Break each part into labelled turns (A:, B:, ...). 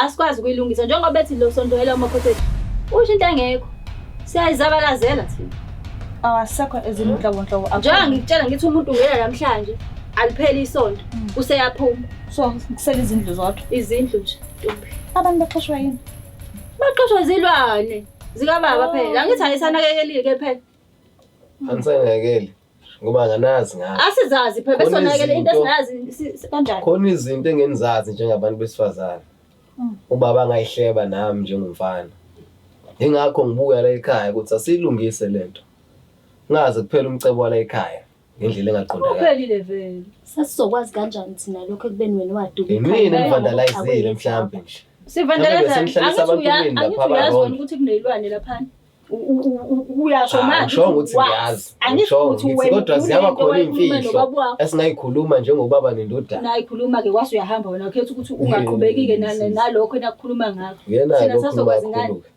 A: Asikwazi ukuyilungisa njengoba bethi lo sontoyela umakoti wethu. Usho into engekho. Siyayizabalazela thina.
B: Awasekho ezinhlobonhlobo.
A: Njengoba ngikutshela ngithi umuntu ungena namhlanje alipheli isonto useyaphuma.
B: So kusele izindlu zodwa.
A: Izindlu nje ntombi.
B: Abantu baxoshwa yini?
A: Baxoshwa izilwane zikababa phela. Angithi ayisanakekelile ke phela.
C: Anisanakekeli ngoba anganazi ngazo.
A: Asizazi phela
C: Khona
A: besonakele into
C: izinto-
A: esingazi kanjani.
C: Khona izinto engenizazi njengabantu besifazane. Ubaba angayihleba nami njengomfana. Ingakho ngibuya la ekhaya ukuthi asiyilungise lento. Ngaze kuphela umcebo wala ekhaya ngendlela engaqondakali.
A: Uphelile vele.
D: Sasizokwazi kanjani thina lokho ekubeni wena waduka
C: Yimina engivandalizile mhlambe nje.
A: Sivandalaza.
C: Mhlawumbe senihlaliswa
A: Angithi
C: abantu kini lapha
A: angithi uyazi
C: aba-wrong.
A: wena ukuthi kuneyilwane laphana. Uyasho
C: Ah,
A: manje.
C: Ngishongo ukuthi
A: wazi.
C: ngiyazi.
A: Angisho
C: Ngishongo
A: ukuthi
C: ngithi
A: wena
C: kodwa ziyaba
A: unento
C: khona
A: owayikhuluma
C: iy'mfihlo
A: nobaba wakho.
C: esingayikhuluma njengobaba nendodana.
A: Nayikhuluma-ke kwase uyahamba wena ukhetha ukuthi ungaqhubeki-ke nalokho enakukhuluma ngakho.
C: Uyena-ke
A: Thina
C: okhuluma
A: sasokwazi ngani?
C: kakhulu-ke.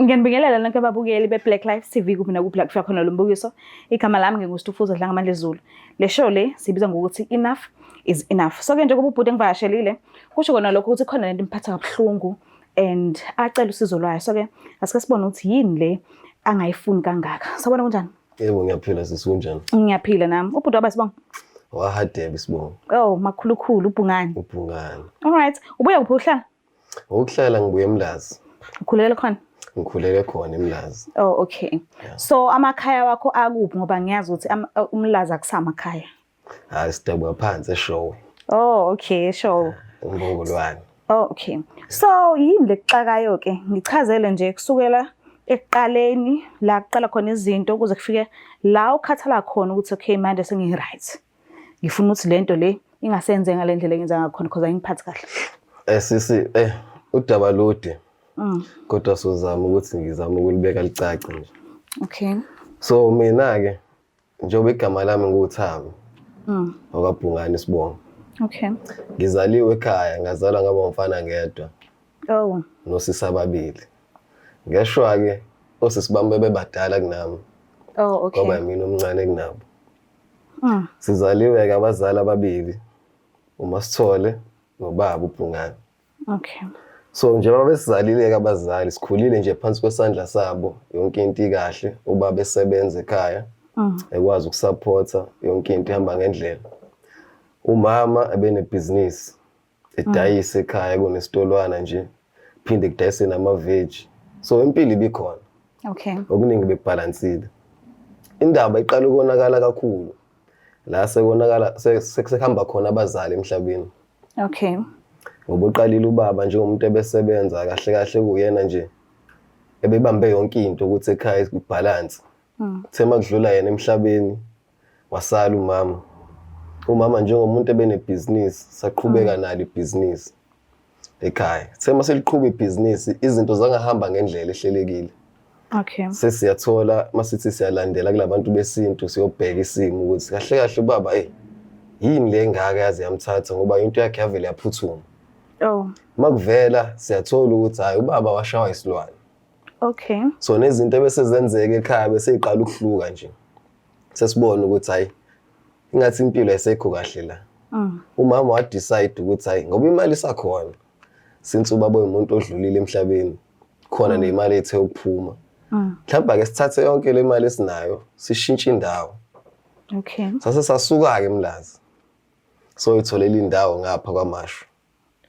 B: Ngiyanibingelela nonke ababukeli be-Black Life TV kuphi nakuphi la kufika khona lo mbukiso. Igama lami nginguStufuza Dlangamandla Zulu. Le show le siyibiza ngokuthi Enough is Enough. So-ke njengoba ubhuti engivakashelile, kusho kona lokho ukuthi khona lento imphatha kabuhlungu and acela usizo lwayo. So-ke asike sibone ukuthi yini le angayifuni kangaka. Sawubona kunjani?
C: Yebo ngiyaphila sisi kunjani?
B: Ngiyaphila nami. Ubhuti waba sibonga.
C: Wahadebe isibongo.
B: Oh, makhulukhulu ubhungane.
C: Ubhungane.
B: All right. Ubuya kuphi uhlala?
C: Ukuhlala ngibuye eMlazi.
B: Ukhulele khona?
C: Ngikhulele khona eMlazi.
B: Oh, okay. So amakhaya wakho akuphi ngoba ngiyazi ukuthi uMlazi akusamakhaya.
C: Hayi sidabuka phansi eShowe.
B: Oh, okay, sure.
C: Umbongolwane.
B: Oh, okay. So yini lekuxakayo ke? Ngichazele nje kusukela ekuqaleni la kuqala khona izinto kuze kufike la ukhathala khona ukuthi okay manje sengi right. Ngifuna ukuthi lento le ingasenze ngale ndlela engenza ngakhona because ayingiphathi kahle.
C: Sisi udaba lude. Kodwa sozama ukuthi ngizame ukulibeka licace nje.
B: Okay.
C: So mina ke njengoba igama lami nguThami. Okabhungane isibongo.
B: Okay.
C: Ngizaliwe ekhaya, ngazalwa ngaba umfana ngedwa.
B: Oh.
C: Nosisi ababili. Ngeshwa ke osisi bami bebebadala kunami.
B: Oh, okay.
C: Ngoba mina omncane kunabo. Sizaliwe ke abazali ababili. UMasithole nobaba uBhungane.
B: Okay.
C: So njengoba besizalile ke abazali sikhulile nje phansi kwesandla sabo yonke into ikahle ubaba esebenza ekhaya ekwazi ukusupporta yonke into ihamba ngendlela. Umama ebenebhizinisi edayisa ekhaya kunesitolwana nje phinde kudayise namaveji. So impilo ibikhona.
B: Okay.
C: Okuningi bekubhalansile. Indaba iqala ukonakala kakhulu la sekonakala sekuhamba khona abazali emhlabeni.
B: Okay.
C: Ngoba uqalile ubaba njengomuntu ebesebenza kahle kahle kuyena nje ebebambe yonke into ukuthi ekhaya ibalance. Kuthe makudlula yena emhlabeni wasala umama. Umama njengomuntu ebenebhizinisi saqhubeka nalo ibhizinisi ekhaya. Kuthe maseliqhuba ibhizinisi izinto zangahamba ngendlela ehlelekile.
B: Okay.
C: Sesiyathola masithi siyalandela kulabantu besintu siyobheka isimo ukuthi kahle kahle ubaba yini le ngaka yaze yamthatha ngoba into yakhe yavele yaphuthuma.
B: Oh.
C: Makuvela siyathola ukuthi hayi ubaba washawa isilwane.
B: Okay.
C: So nezinto ebese zenzeka ekhaya bese iqala ukuhluka nje. Sesibona ukuthi hayi ingathi impilo ayisekho kahle la. Umama wa decide ukuthi hayi ngoba imali isakhona. Since ubaba umuntu odlulile emhlabeni khona nemali ethe ukuphuma. Mhlawumbe ake sithathe yonke le mali esinayo sishintshe indawo.
B: Okay.
C: Sase sasuka ke eMlazi. So itholela indawo ngapha kwaMashu.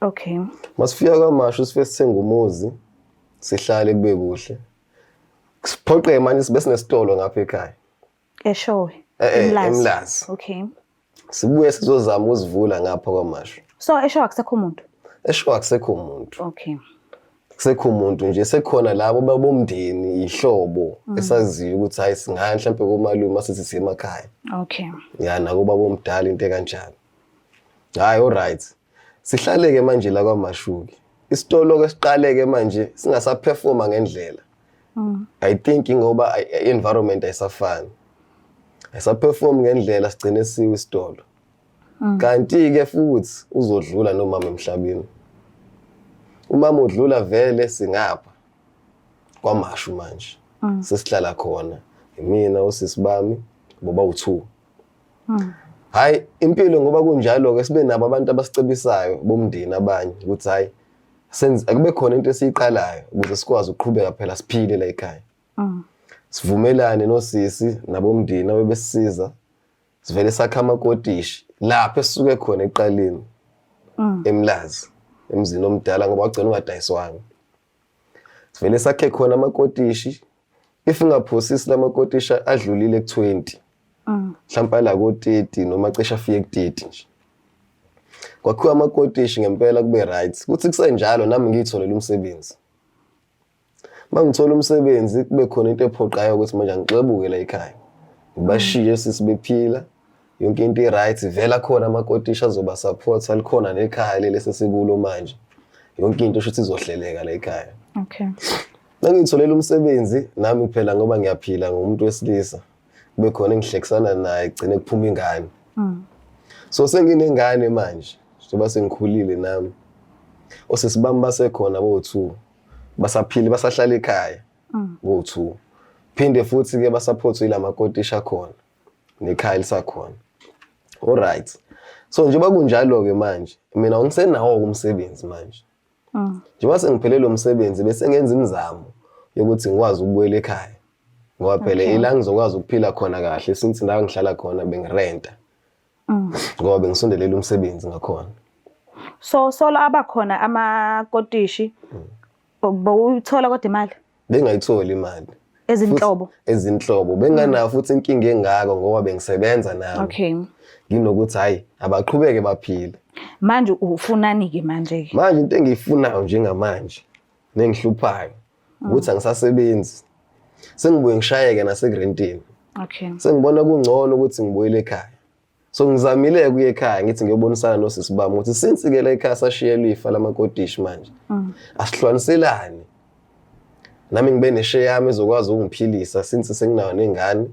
B: Okay.
C: Masifika kwaMashu sifike sithenga umuzi sihlale kube kuhle. Siphoqe manje sibe sinesitolo ngapha ekhaya.
B: Eshowe.
C: Emlazi.
B: Okay.
C: Sibuye sizozama ukuzivula ngapha kwaMashu.
B: So Eshowe akusekho umuntu?
C: Eshowe akusekho umuntu.
B: Okay.
C: Kusekho umuntu nje sekukhona labo babomndeni ihlobo esaziyo ukuthi hayi singaya mhlambe komalume asithi siye emakhaya.
B: Okay.
C: Ya nakuba bomdala into ekanjalo. Hayi all right. Sihlaleke manje la kwaMashuki. Isitolo ke siqaleke manje singasaperforma ngendlela. I think ngoba i-environment ayisafani. Ayisaperform ngendlela sigcine siwe isitolo. Kanti ke futhi uzodlula nomama emhlabeni. Umama udlula vele singapha kwaMashu manje. Sesihlala khona. Imina osisi bami boba u2. Hayi impilo ngoba kunjalo ke sibe nabo abantu abasicebisayo bomndeni abanye ukuthi hayi senze akube khona into esiyiqalayo ukuze sikwazi ukuqhubeka phela siphile la ekhaya. Sivumelane nosisi nabomndeni abebesisiza sivele sakha amakotishi lapho esisuke khona ekuqaleni eMlazi emzini omdala ngoba wagcina ungadayiswanga. Sivele sakhe khona amakotishi if ungaphosisi lamakotishi adlulile ku-20 mhlawumpe ala ko-30 noma cishe afike ku-30 nje. Kwakhiwa amakotishi ngempela kube right kuthi kusenjalo nami ngiyitholele umsebenzi. Uma ngithola umsebenzi kube khona into ephoqayo ukuthi manje angixebuke la ekhaya. Ngibashiye sisi bephila yonke into i-right vela khona amakotishi azoba support alikhona nekhaya leli esesikulo manje. Yonke into shuthi izohleleka la ekhaya.
B: Okay.
C: Nangitholela umsebenzi nami phela ngoba ngiyaphila ngumuntu wesilisa kube khona engihlekisana naye gcine kuphuma ingane. So senginengane manje njengoba sengikhulile nami. Osisi bami basekhona bo2 basaphila basahlala ekhaya bo2. Phinde futhi ke basupportwe ilamakotishi akhona nekhaya lisakhona. Alright. So njengoba kunjalo ke manje mina ngisenawo umsebenzi manje. Njengoba sengiphelelwe umsebenzi bese ngenza imizamo yokuthi ngikwazi ukubuyela ekhaya. Ngoba phela ila ngizokwazi ukuphila khona kahle since la ngihlala khona bengirenta. Ngoba bengisondelela umsebenzi ngakhona.
B: So solo abakhona amakotishi bowuyithola kodwa imali
C: Bengayitholi imali.
B: ezinhlobo.
C: Ezinhlobo benganayo futhi inkinga engako ngoba bengisebenza nami.
B: Okay.
C: Nginokuthi hayi abaqhubeke baphile.
B: Manje ufunani ke manje ke?
C: Manje into engiyifunayo njengamanje nengihluphayo ukuthi angisasebenzi. Sengibuye ngishayeke nasekurentini.
B: Okay.
C: Sengibona kungcono ukuthi ngibuyele ekhaya. So ngizamile kuye ekhaya ngithi ngiyobonisana nosisi bami ukuthi since ke la ekhaya sashiyelwa ifa lamakotishi manje. Asihlwaniselane. Nami ngibe neshare yami ezokwazi ukungiphilisa since senginayo nengane.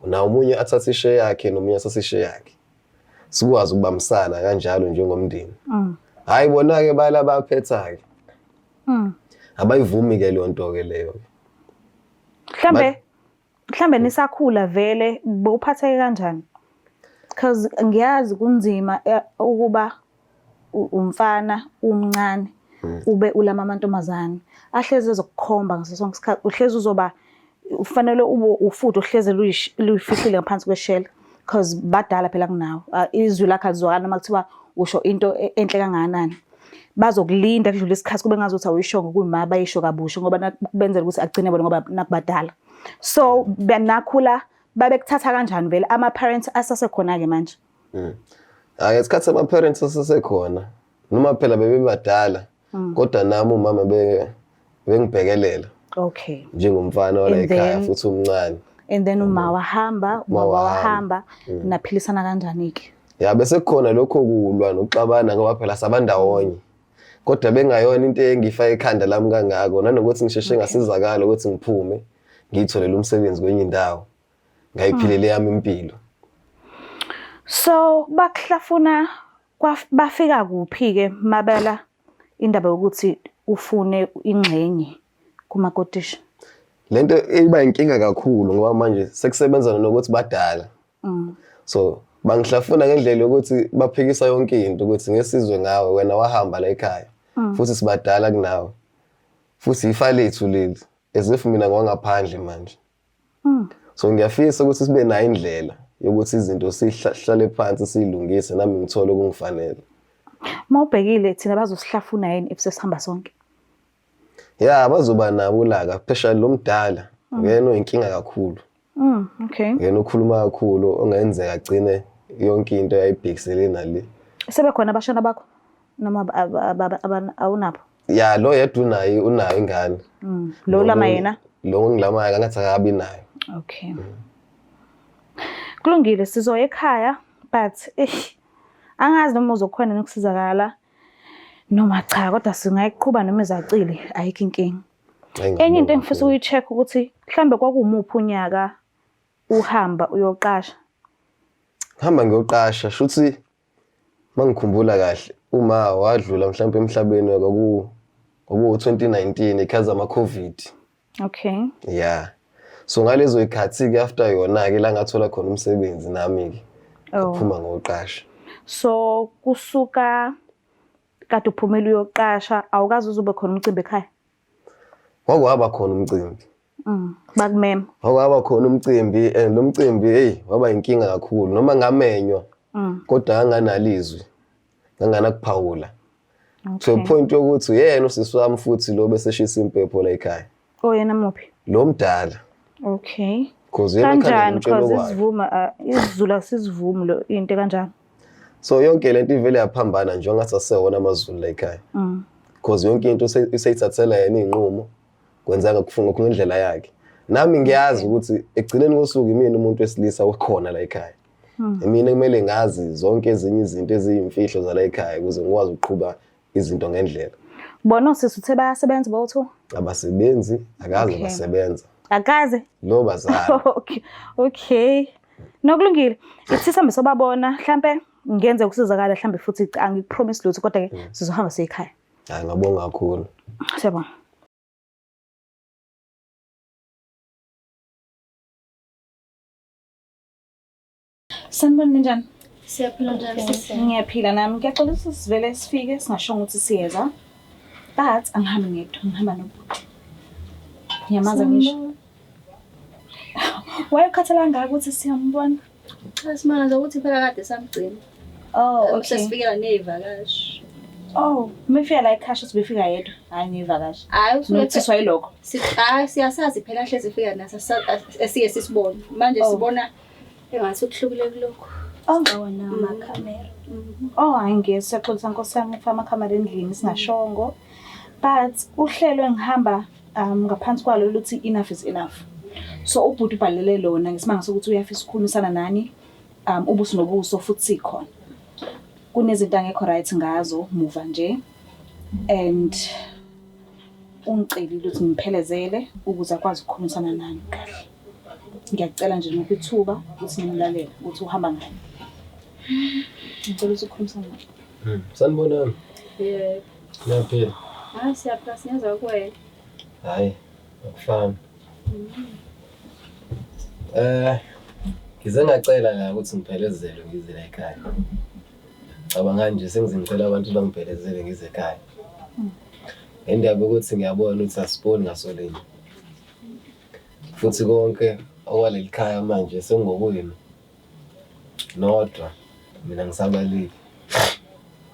C: Nawo omunye athathe ishare yakhe nomunye athathe ishare yakhe. Sikwazi ukubambisana kanjalo njengomndeni. Hayi bona ke bala baphetha ke. Abayivumi ke leyo nto ke leyo.
B: Mhlambe mhlambe nisakhula vele bowuphatheke kanjani? Because ngiyazi kunzima ukuba umfana umncane ube ulama amantombazane ahlezi ezokukhomba ngaso sonke isikhathi uhlezi uzoba ufanele ube ufuthi uhlezi luyifihlile ngaphansi kweshela because badala phela kunawe. Izwi lakho alizwakali noma kuthiwa usho into enhle kangakanani. Bazokulinda kudlule isikhathi kube ngazuthi awuyishongo kuyima bayisho kabusha ngoba benzela ukuthi agcine bona ngoba nakubadala. So benakhula babekuthatha kanjani vele ama parents asasekhona ke manje?
C: Hayi ngesikhathi ama parents asasekhona noma phela bebebadala kodwa nami umama bengibhekelela.
B: Okay.
C: Njengomfana wala ekhaya futhi umncane.
B: And then uma wahamba, uma wahamba naphilisana kanjani ke?
C: Ya bese kukhona lokho kulwa nokuxabana ngoba phela sabandawonye. Kodwa bengayona into engifaka ekhanda lami kangako nanokuthi ngisheshe ngasizakala ukuthi ngiphume ngiyitholele umsebenzi kwenye indawo. Ngayiphilela yami impilo.
B: So bakuhlafuna bafika kuphi ke mabela indaba yokuthi ufune ingxenye kumakotishi?
C: Lento iba inkinga kakhulu ngoba manje sekusebenza nokuthi badala. So bangihlafuna ngendlela yokuthi baphikisa yonke into ukuthi ngesizwe ngawe wena wahamba la ekhaya. Futhi sibadala kunawe. Futhi ifa lethu leli as if mina ngwangaphandle manje. So ngiyafisa ukuthi sibe nayo indlela yokuthi izinto sihlale phansi siyilungise nami ngithole okungifanele.
B: Mawubhekile thina bazosihlafuna yini if sesihamba sonke?
C: Ya bazoba nabo ulaka especially lo mdala uyena oyinkinga kakhulu.
B: Okay.
C: Uyena okhuluma kakhulu ongenzeka agcine yonke into ayibhekisele nale.
B: Sebekhona abashana bakho noma awunabo?
C: Ya lo yedwa unayo ingane.
B: Lo lama yena?
C: Lo ngilamayo ngathi akabi nayo.
B: Okay. Kulungile sizoya ekhaya but angazi noma uzokhona nokusizakala noma cha kodwa singayiqhuba noma izacile ayikho inkinga. Enye into engifisa ukuyi-check ukuthi mhlambe kwakuwumuphi unyaka uhamba uyoqasha?
C: Hamba ngiyoqasha shuthi mangikhumbula kahle uma wadlula mhlawumbe emhlabeni kwaku Okuwu-2019 ikhathi zama-Covid.
B: Okay.
C: Yeah. So ngalezo y'khathi-ke after yona-ke la ngathola khona umsebenzi nami-ke.
B: Oh.
C: Ngaphuma ngoqasha.
B: So kusuka kade uphumile uyoqasha awukaze uze ube khona umcimbi ekhaya?
C: Kwakwaba khona umcimbi.
B: Bakumema.
C: Kwakwaba khona umcimbi and lo mcimbi hey waba inkinga kakhulu noma ngamenywa kodwa nganganalizwi. Nganganakuphawula. To a point yokuthi uyena usisi wami futhi lo bese shisa impepho la ekhaya.
B: Oh yena muphi?
C: Lo mdala.
B: Okay.
C: Cause yena ekhanda
B: Kanjani
C: ngimtshela
B: cause
C: okwayo.
B: isivuma isiZulu asisivumi lo into kanjani?
C: So yonke lento ivele yaphambana nje ngathi asewona amaZulu la ekhaya. Cause yonke into useyithathela yena iy'nqumo kwenzeka kufunga ngendlela yakhe. Nami ngiyazi ukuthi ekugcineni kosuku imina umuntu wesilisa okhona la ekhaya. Imina kumele ngazi zonke ezinye izinto eziyimfihlo zala ekhaya ukuze ngikwazi ukuqhuba izinto ngendlela.
B: Bona osisi uthe bayasebenza bo-two?
C: Abasebenzi akaze
B: Okay.
C: basebenza.
B: Akaze.
C: Lo bazali.
B: Okay. Okay. Nokulungile. Ithi sihambe sobabona mhlambe ngenze ukusizakala mhlambe futhi angikupromise lutho kodwa ke sizohamba siye ekhaya.
C: Hayi ngabonga kakhulu.
B: Siyabonga. Sanibona ninjani?
A: Siyaphila njani sisi?
B: Ngiyaphila nami. Ngiyaxolisa ukuthi sivele sifike singashongo ukuthi siyeza. But angihambi ngedwa, ngihamba nobhuti. Ngiyamaza ngisho. Wayekhathala kangaka ukuthi siyambona?
A: Cha simangaza ukuthi phela kade samgcina.
B: Oh, okay.
A: Sesifikela ney'vakashi.
B: Oh, mefika la ekhasha ukuthi befika yedwa. Hayi ngivakashi.
A: Hhayi usuke
B: Nothiswa yilokho.
A: Hhayi siyasazi phela hlezi ifika naso esiye sisibone. Manje
B: Oh.
A: sibona engathi kuhlukile kulokho.
B: Oh.
D: Awona amakhamera.
B: Oh, hayi ngeke siyaxolisa nkosi yami ukufaka amakhamera endlini singashongo. But uhlelo engihamba ngaphansi kwalo luthi enough is enough. So ubhuti ubhalele lona ngesimanga sokuthi uyafisa ukukhulumisana nani ubuso nobuso futhi sikhona. Kunezinto angekho right ngazo muva nje and ungicelile ukuthi ngiphelezele ukuze akwazi ukukhulumisana nani kahle. Ngiyacela nje nokho ithuba ukuthi nimlalele ukuthi uhamba ngani. Ngicela ukuthi ukhulumisane naye.
C: Sanibonani.
A: Yebo.
C: Niyaphila.
A: Hhayi siyaphila singezwa kuwena.
C: Hayi, akufani. Ngize ngacela la ukuthi ngiphelezelwe ngize la ekhaya. Cabanga nje sengize ngicela abantu bangiphelezele ngize ekhaya. Ngendaba yokuthi ngiyabona ukuthi asiboni ngasolinye. Futhi konke okwaleli khaya manje sengokwenu. Nodwa mina ngisabalile.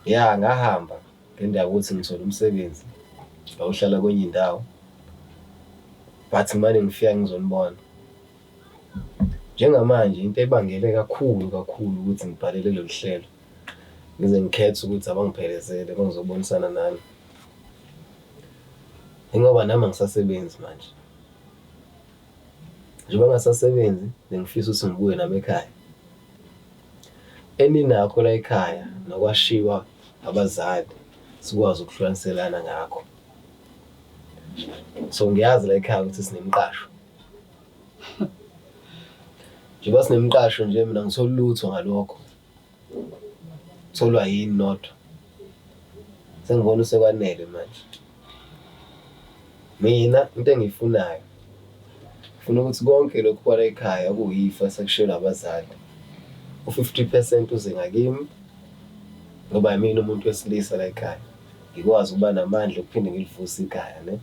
C: Ya ngahamba ngendaba yokuthi ngithole umsebenzi. Ngawuhlala kwenye indawo. But manje ngifika ngizonibona. Njengamanje into ebangele kakhulu kakhulu ukuthi ngibhalele lolu hlelo. Ngize ngikhethe ukuthi abangiphelezele bangizobonisana nami. Ingoba nami angisasebenzi manje. Njengoba ngingasasebenzi bengifisa ukuthi ngibuye nami ekhaya. Eninakho la ekhaya nokwashiwa abazali sikwazi ukuhlukaniselana ngakho. So ngiyazi la ekhaya ukuthi sinemqasho. Njengoba sinemqasho nje mina ngitholi lutho ngalokho. Tholwa yini nodwa. Sengibona usekwanele manje. Mina into engiyifunayo ngifuna ukuthi konke lokhu kwala ekhaya kuyifa sekushiyelwa abazali. U-50% uze ngakimi ngoba yimina umuntu wesilisa la ekhaya. Ngikwazi ukuba namandla okuphinde ngilivuse ikhaya ne.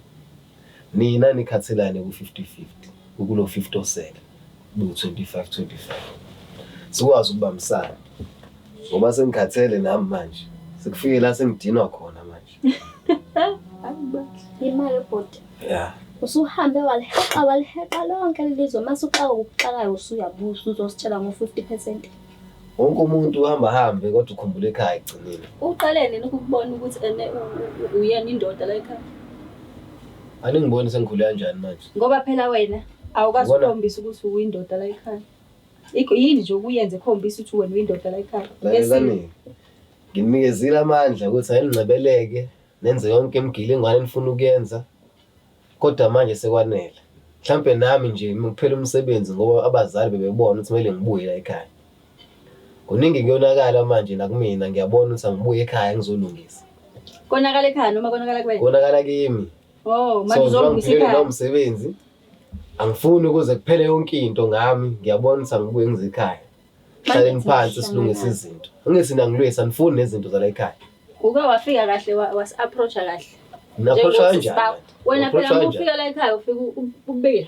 C: Nina nikhathelane ku-50-50 kulo 50 osele kube u-25-25. Sikwazi ukubambisana ngoba sengikhathele nami manje. Sekufike la sengidinwa khona manje.
D: Imali bhuti.
C: Yeah.
D: Usuhambe waliheqa waliheqa lonke lelizwe mase uxaka ukuxakayo usuyabusa uzositshela ngo-50%.
C: Wonke umuntu uhamba hambe kodwa ukhumbula ekhaya ekugcineni.
A: Uqale nini ukubona ukuthi ene uyena indoda la ekhaya?
C: Aningiboni sengikhule kanjani manje?
A: Ngoba phela wena awukwazi
C: Ubona?
A: ukukhombisa ukuthi uyindoda la ekhaya. Ikho yini nje okuyenze ekhombisa ukuthi wena uyindoda la ekhaya?
C: Lalelani. Nginikezile amandla ukuthi ayingcebeleke nenze yonke imigilingwane enifuna ukuyenza. Kodwa manje sekwanele. Mhlampe nami nje ngiphela umsebenzi ngoba abazali bebebona ukuthi kumele ngibuye la ekhaya. Kuningi kuyonakala manje nakumina ngiyabona ukuthi angibuye ekhaya ngizolungisa.
A: Konakala ekhaya noma konakala kuwena?
C: Konakala kimi.
A: Oh,
C: So
A: manje
C: njengoba
A: uzolungisa
C: ngiphelelwe
A: ikhaya.
C: lowo msebenzi angifuni ukuze kuphele yonke into ngami ngiyabona ukuthi angibuye ngize ekhaya. Hlaleni phansi silungise izinto. Angithi nangilwisa anifuni nezinto zala ekhaya.
A: Uke wafika kahle wasi-approacha kahle.
C: Nina-approach
A: Njengokuthi
C: kanjani?
A: Wena phela
C: Approach
A: uma
C: kanjani?
A: ufika la ekhaya ufika ubila.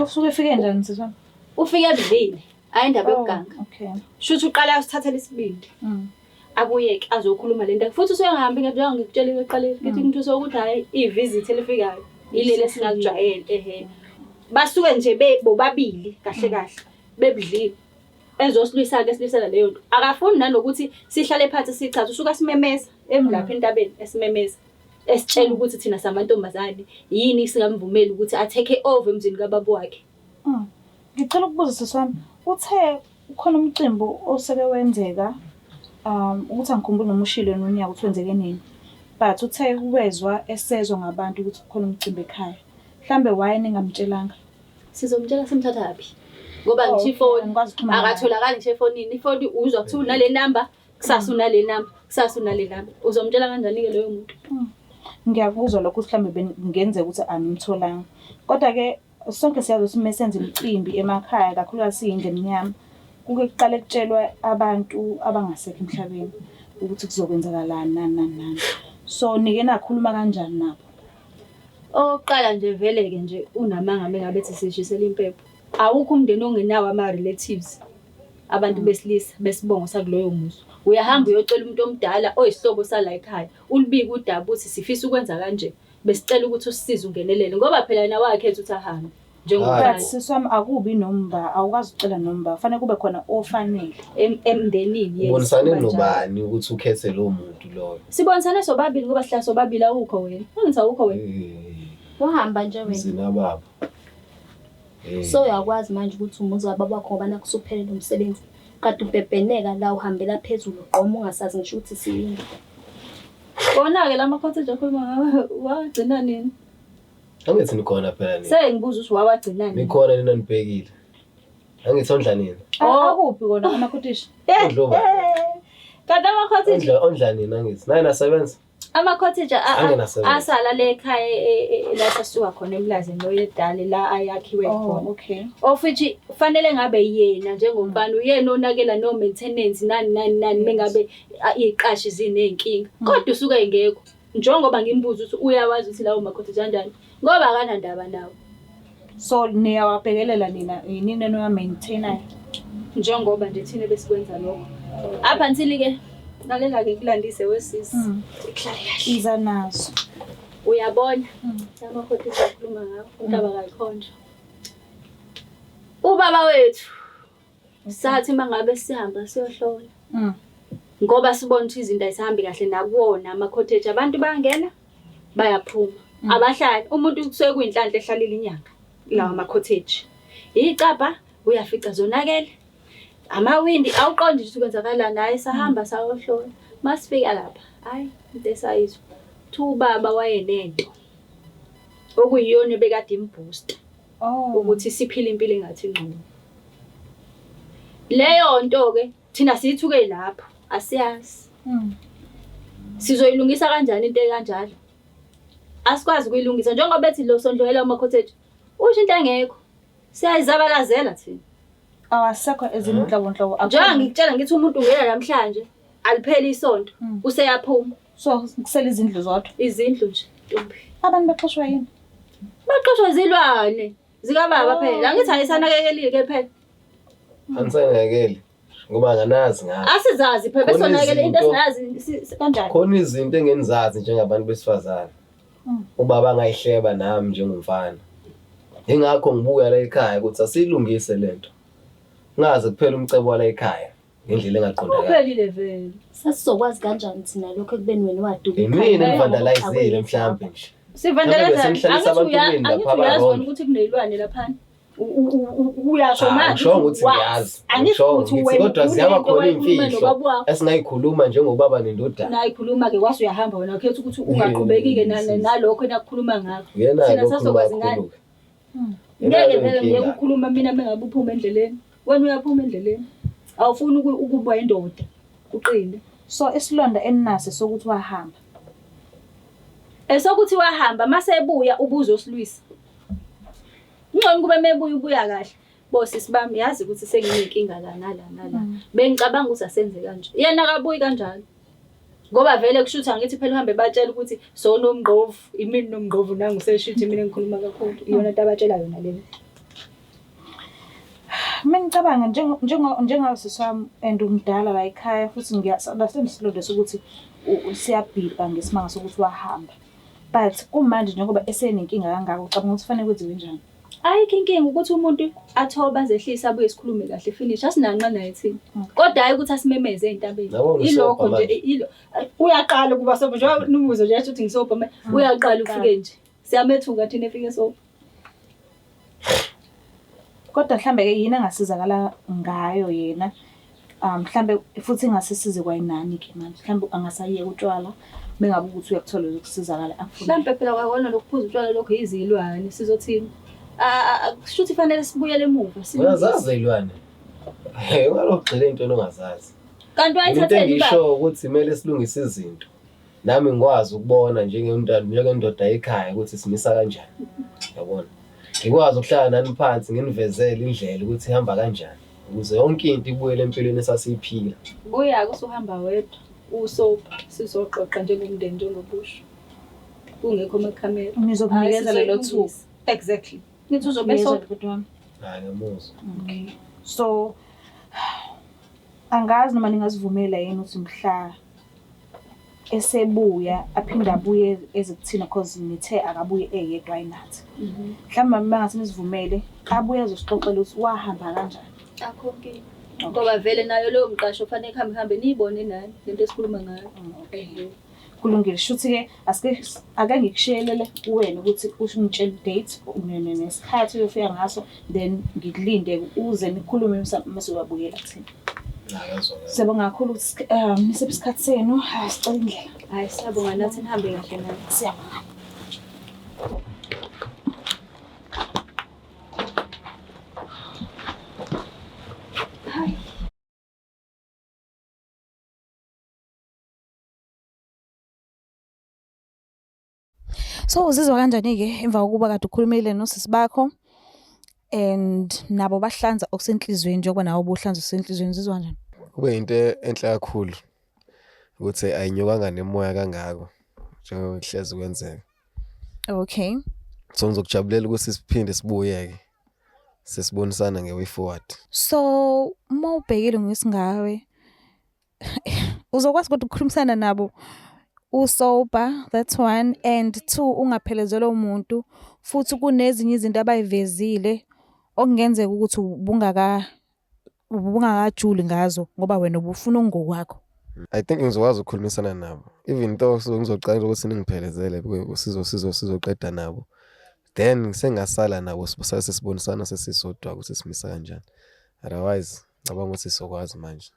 B: Usuke efike njani sisi wami?
A: Ufike ebudlile. Hayi indaba yokuganga.
B: Okay.
A: Shuthi uqala usithathela isibindi.
B: Mm.
A: Abuye-ke azokhuluma le nto. Futhi usuyangahambi njengoba ngikutshelile ekuqaleni. Ngithi ngithuse ukuthi hhayi i-visit elifikayo yileli esingalijwayele ehe. Basuke nje bobabili kahle kahle bebudlile. Ezosilwisa-ke esilwisela leyo nto. Akafuni nanokuthi sihlale phansi sichaze. Usuke asimemeza emlapha entabeni esimemeza. Esitshela ukuthi thina samantombazane yini singamvumeli ukuthi a-take over emzini kababa wakhe.
B: Mm. Ngicela ukubuza sisi wami, uthe ukhona umcimbi oseke wenzeka ukuthi angikhumbuli noma ushilo nonyaka ukuthi wenzeke nini. But uthe wezwa esezwa ngabantu ukuthi kukhona umcimbi ekhaya. Mhlambe why ningamtshelanga?
A: Sizomtshela simthathaphi? Ngoba
B: Oh,
A: ngisho
B: okay.
A: ifoni
B: Angikwazi ukuxhumana naye.
A: akatholakali ngisho efonini. Ifoni uzwa kuthiwa unale namba, kusasa unale namba, kusasa unale namba. Uzomtshela kanjani-ke loyo muntu?
B: Ngiyakuzwa lokho ukuthi mhlambe kungenzeka ukuthi animtholanga. Kodwa-ke sonke siyazi ukuthi uma senza imicimbi emakhaya kakhulukazi siyindlu emnyama, kuke kuqale kutshelwa abantu abangasekho emhlabeni ukuthi kuzokwenzakalani nani nani nani. So nike nakhuluma kanjani nabo?
A: Okokuqala nje vele-ke nje unamanga mengabe ethi sishisela impepho. Awukho umndeni ongenawo ama-relatives abantu besilisa besibongo sakuloyo muzi. Uyahamba uyocela umuntu omdala oyisihlobo sala ekhaya, ulibike udaba ukuthi sifisa ukwenza kanje. Besicela ukuthi usisize ungenelele ngoba phela yena wakhetha ukuthi ahambe
B: But
A: njengomfana
B: sisi wami akubi nomba, awukwazi ukucela nomba, kufanele kube khona ofanele.
A: Emndenini. Yes,
C: Ubonisane
A: kuba njalo.
C: nobani ukuthi ukhethe lowo muntu loyo?
A: Sibonisane sobabili ngoba sihlala sobabili awukho wena. Angithi awukho wena.
D: Wahamba nje wena.
C: Mzini baba.
D: So uyakwazi manje ukuthi umuzi wababa wakho ngoba nakhu usuphelele umsebenzi. Kade ubhebheneka la uhambela phezulu ugqoma ungasazi ngisho ukuthi siyini.
A: Kona-ke la ma-cottage akhuluma ngawo wawagcina nini?
C: Angithi nikhona phela nina.
A: Sengibuza ukuthi wawagcina nini?
C: Nikhona nina nibhekile. Angithi ondla nina.
A: Oh.
B: Akuphi kona amakhotishi?
C: Ondla ubani?
A: Kanti ama-cottage
C: Ondla ondla nina angithi. Naye nasebenza.
A: ama-cottage
C: Angenasebenza.
A: asala le ekhaya la sasuka khona emlazini lo yedale la ayakhiwe
B: Oh,
A: khona.
B: okay.
A: Of which fanele ngabe yena njengomfana uyena onakela no maintenance nani nani nani mengabe iqashi ziney'nkinga. Kodwa usuke engekho. Njengoba ngimbuza ukuthi uyawazi ukuthi lawo ma-cottage kanjani ngoba akanandaba nawo.
B: So niyawabhekelela nina, yinini eniwa-maintain-ayo?
A: Njengoba nje thina besikwenza lokho. Apha until-ke lalela-ke ngikulandise wesisi. Kuhlale kahle.
B: Iza nazo.
A: Uyabona ama-cottage akhuluma ngawo umntaba kayikhonjwa. Ubaba wethu sathi uma ngabe sihamba siyohlola ngoba sibona ukuthi izinto azihambi kahle nakuwona ama-cottage abantu bayangena bayaphuma abahlali. Umuntu kusuke kuyinhlanhla ehlalile inyanga kulawa ma-cottage. Iy'cabha uyafica zonakele, amawindi awuqondi nje ukuthi kwenzakalani. Hhayi sahamba sayohlola. Masifika lapha, hhayi into esayizwa kuthiwa ubaba wayenento okuyiyona ebekade imbooster
B: Oh.
A: ukuthi siphile impilo engathi ngcono. Leyo nto-ke thina siyithuke lapho, asiyazi. Sizoyilungisa kanjani into ekanjalo? Asikwazi ukuyilungisa njengoba bethi lo sondloyela ama-cottage. Usho into engekho. Siyayizabalazela thina.
B: Awasekho ezinhlobonhlobo.
A: Njengoba ngikutshela ngithi umuntu ungena namhlanje alipheli isonto useyaphuma.
B: So kusele izindlu zodwa.
A: Izindlu nje ntombi.
B: Abantu baxoshwa yini?
A: Baxoshwa izilwane zikababa phela. Angithi ayisanakekelile phela.
C: Anisanakekeli ngoba anganazi ngazo.
A: Asizazi phela
C: Khona
A: besonakele into
C: izinto-
A: esingazi kanjani.
C: Khona izinto engenizazi njengabantu besifazane. Ubaba angayihleba nami njengomfana. Ingakho ngibuya la ekhaya ukuthi asiyilungise lento. Ngaze kuphela umcebo wala ekhaya ngendlela engaqondakali.
A: Uphelile vele.
D: Sasizokwazi kanjani thina lokho ekubeni wena waduka
C: Yimina engivandalizile mhlambe nje.
A: Sivandalaza.
C: Mhlawumbe senihlalisa
A: Angithi
C: abantu kini lapha
A: angithi uyazi
C: aba-wrong.
A: wena ukuthi kuneyilwane laphana. Uyasho
C: Ah,
A: manje.
C: angishongo ukuthi ngiyazi.
A: Angisho
C: Angishongo
A: ukuthi
C: ngithi
A: wena
C: kodwa ziyaba
A: unento
C: khona
A: wayikhuluma
C: iy'mfihlo
A: nobaba wakho.
C: esingayikhuluma njengobaba nendodana.
A: Nayikhuluma-ke kwase uyahamba wena ukhetha ukuthi ungaqhubeki-ke nalokho enakukhuluma ngakho.
C: Uyena-ke
A: Thina
C: okhuluma
A: sasokwazi ngani?
C: kakhulu-ke.
A: Ngeke
C: Yena-ke
A: vele ngiyeke
C: inkinga.
A: ukukhuluma mina mengabe uphuma endleleni. Wena uyaphuma endleleni. Awufuni ukuba indoda. Uqine.
B: So isilonda eninaso sokuthi wahamba.
A: Esokuthi wahamba mase ebuya ubuzo osilwisa. Ngcono kube mebuya ubuya kahle. Bo sisi bami yazi ukuthi senginenkinga la nala nala. Bengicabanga ukuthi asenze kanje. Yena akabuyi kanjalo. Ngoba vele kusho ukuthi angithi phela uhambe batshela ukuthi sonomngqovu, imini nomngqovu nangu seshithi mina ngikhuluma kakhulu. Iyona into abatshela yona leyo.
B: Mina ngicabanga njengawe sisi wami and umdala la ekhaya futhi ngiya-understand isilonda sokuthi siyabhibha ngesimanga sokuthi wahamba. But kumanje njengoba esenenkinga kangaka ucabanga ukuthi kufanele kwenziwe njani?
A: Ayikho inkinga ukuthi umuntu athobe azehlise abuye sikhulume kahle finish asinanxa naye thina. Kodwa hayi ukuthi asimemeze ezintabeni.
C: Yabo ngisobha
A: Ilokho nje
C: manje.
A: ilo uyaqala ukuba sobha njengoba nibuzo nje ukuthi ngisobha manje uyaqala ufike nje. Siyamethuka thina efike sobha.
B: Kodwa mhlambe ke yini angasizakala ngayo yena? Mhlambe futhi ingasisize kwayinani ke manje. Mhlambe angasayeka utshwala mengabe ukuthi uyakuthola ukusizakala akufuna.
A: Mhlambe phela kwakona lokuphuza utshwala lokho izilwane sizothini? Kusho ukuthi fanele sibuyele emuva silungise.
C: Uyazazi iy'lwane? Ungalokhu ugxile ey'ntweni ongazazi.
A: Kanti
C: Into
A: wayithatheni ubaba?
C: engisho ukuthi kumele silungise izinto. Nami ngikwazi ukubona njengendoda ekhaya ukuthi simisa kanjani. Yabona? Ngikwazi ukuhlala nani phansi nginivezele indlela ukuthi ihamba kanjani ukuze yonke into ibuyele empilweni esasiyiphila.
A: Buya-ke usuhamba wedwa usobha sizoxoxa njengomndeni njengobusho. Kungekho amakhamera.
B: Nizokunikeza lelo thuba.
A: Exactly. Ngithi uzobe
B: Ngiyezwa
A: sobha.
B: bhuti wami.
C: Hayi ngiyamuzwa.
B: Okay. So angazi noma ningazivumela yini ukuthi mhla esebuya aphinde abuye eze kuthina cause nithe akabuye eyedwa ayinathi. Mhlawumbe uma ngase nisivumele abuye azosixoxela ukuthi wahamba kanjani.
A: Akho nkinga. Ngoba vele nayo leyo mqasho kufanele kuhambe kuhambe niyibone nani lento esikhuluma ngayo.
B: Okay. Kulungile. Shuthi-ke asike ake ngikushiyelele kuwena ukuthi ungitshele date nesikhathi uyofika ngaso then ngikulinde uze nikhulume mase uyabuyela kuthina.
C: Hayi ngiyazwa.
B: Siyabonga kakhulu ukuthi nisiphe isikhathi senu. Hayi, sicela indlela.
A: Hayi siyabonga nathi nihambe kahle nani.
B: Siyabonga. So uzizwa kanjani-ke emva kokuba kade ukhulumile nosisi bakho and nabo bahlanza okusenhlizweni njengoba nawe ubuhlanza okusenhlizweni uzizwa kanjani?
C: Kube into enhle kakhulu ukuthi ayinyukanga nemoya kangako njengoba kuhlezi kwenzeka.
B: Okay.
C: So ngizokujabulela ukuthi siphinde sibuye-ke sesibonisana nge-way forward.
B: So uma ubhekile ngesingawe uzokwazi kodwa ukukhulumisana nabo usober, that's one, and two ungaphelezelwa umuntu futhi kunezinye izinto abayivezile okungenzeka ukuthi ubungakajuli ngazo ngoba wena ubufuna okungokwakho.
C: I think ngizokwazi ukukhulumisana nabo even though so ngizocela ukuthi ningiphelezele sizo sizo sizoqeda nabo then sengasala nabo sibusase sesibonisana sesisodwa ukuthi simisa kanjani, otherwise ngicabanga ukuthi sizokwazi manje.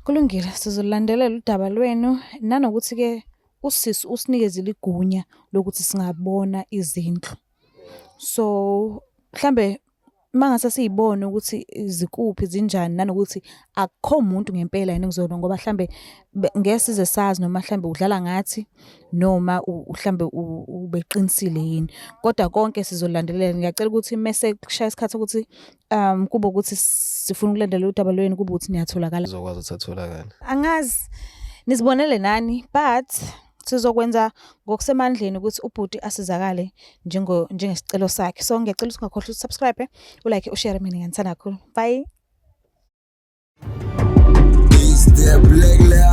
B: Kulungile, sizolandelela udaba lwenu nanokuthi-ke usisi usinikezile igunya lokuthi singabona izindlu. So mhlambe mangase siyibone ukuthi zikuphi zinjani nanokuthi akukho muntu ngempela yini kuzona ngoba mhlambe ngeke size sazi noma mhlambe udlala ngathi noma mhlambe ubeqinisile yini. Kodwa konke sizolandelela. Ngiyacela ukuthi mese kushaya isikhathi ukuthi kube ukuthi sifuna ukulandela udaba lwenu kube ukuthi niyatholakala.
C: Uzokwazi ukuthi atholakale.
B: Angazi nizibonele nani but sizokwenza ngokusemandleni ukuthi ubhuti asizakale njengesicelo sakhe. So ngiyacela ukuthi ungakhohlwa ukuthi subscribe, ulike, ushare. Mina ngiyanithanda kakhulu. Bye.
E: It's the Black Lives.